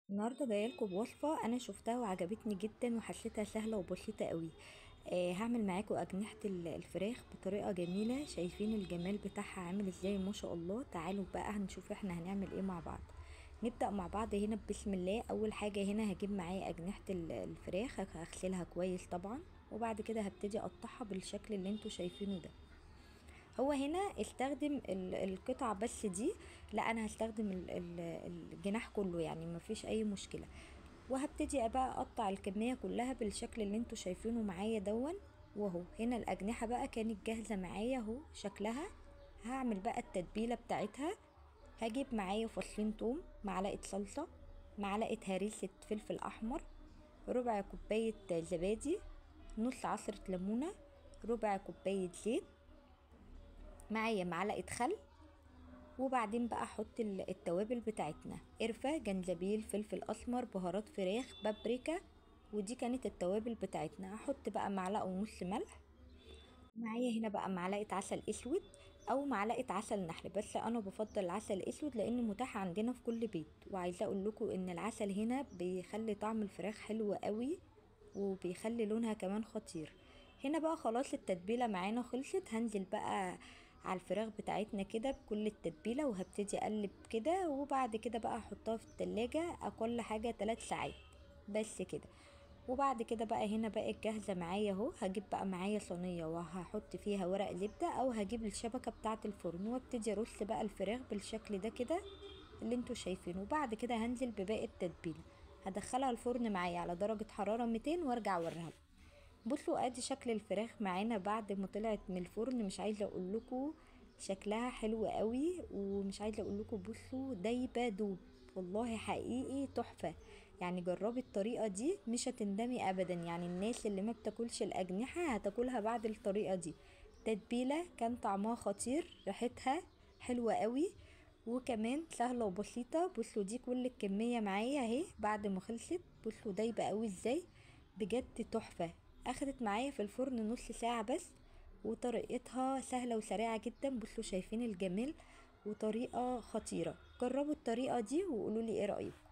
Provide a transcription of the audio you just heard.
النهارده جاية لكم بوصفه انا شفتها وعجبتني جدا وحسيتها سهلة وبسيطة قوي. هعمل معاكم اجنحة الفراخ بطريقة جميلة. شايفين الجمال بتاعها عامل ازاي ما شاء الله. تعالوا بقى هنشوف احنا هنعمل ايه مع بعض. نبدا مع بعض هنا بسم الله. اول حاجة هنا هجيب معايا اجنحة الفراخ، هغسلها كويس طبعا، وبعد كده هبتدي اقطعها بالشكل اللي انتوا شايفينه ده. هو هنا استخدم القطع بس دي، لا انا هستخدم الجناح كله، يعني مفيش اي مشكلة. وهبتدي بقى اقطع الكمية كلها بالشكل اللي انتوا شايفينه معايا دون. وهو هنا الاجنحة بقى كانت جاهزة معايا اهو شكلها. هعمل بقى التتبيله بتاعتها. هجيب معايا فصين توم، معلقه صلصه، معلقه هريسه فلفل احمر، ربع كوباية زبادي، نص عصره ليمونه، ربع كوباية زيت، معايا معلقه خل. وبعدين بقى احط التوابل بتاعتنا: قرفه، جنزبيل، فلفل اسمر، بهارات فراخ، بابريكا. ودي كانت التوابل بتاعتنا. هحط بقى معلقه ونص ملح. معايا هنا بقى معلقه عسل اسود او معلقه عسل نحل، بس انا بفضل العسل الاسود لانه متاح عندنا في كل بيت. وعايزه اقول لكم ان العسل هنا بيخلي طعم الفراخ حلو قوي وبيخلي لونها كمان خطير. هنا بقى خلاص التتبيله معانا خلصت. هنزل بقى على الفراخ بتاعتنا كده بكل التتبيله وهبتدي اقلب كده. وبعد كده بقى احطها في التلاجة اقل حاجة 3 ساعات بس كده. وبعد كده بقى هنا بقت جاهزة معايا اهو. هجيب بقى معايا صينية وهحط فيها ورق زبدة او هجيب الشبكة بتاعه الفرن، وابتدي ارص بقى الفراخ بالشكل ده كده اللي انتوا شايفينه. وبعد كده هنزل بباقي التتبيله، هدخلها الفرن معايا على درجه حرارة 200 وارجع اوريها لكم. بصوا ادي شكل الفراخ معانا بعد ما طلعت من الفرن. مش عايزه اقول لكم شكلها حلو قوي، ومش عايزه اقول لكم بصوا دايبه دوب، والله حقيقي تحفة. يعني جربي الطريقة دي مش هتندمي ابدا. يعني الناس اللي ما بتاكلش الاجنحة هتاكلها بعد الطريقة دي. تتبيله كان طعمها خطير، ريحتها حلوة قوي، وكمان سهلة وبسيطة. بصوا دي كل الكمية معايا اهي بعد ما خلصت. بصوا دايبه قوي ازاي، بجد تحفة. اخدت معايا في الفرن نص ساعة بس، وطريقتها سهلة وسريعة جدا. بصوا شايفين الجمال، وطريقة خطيرة. جربوا الطريقة دي وقولوا لي ايه رأيكم.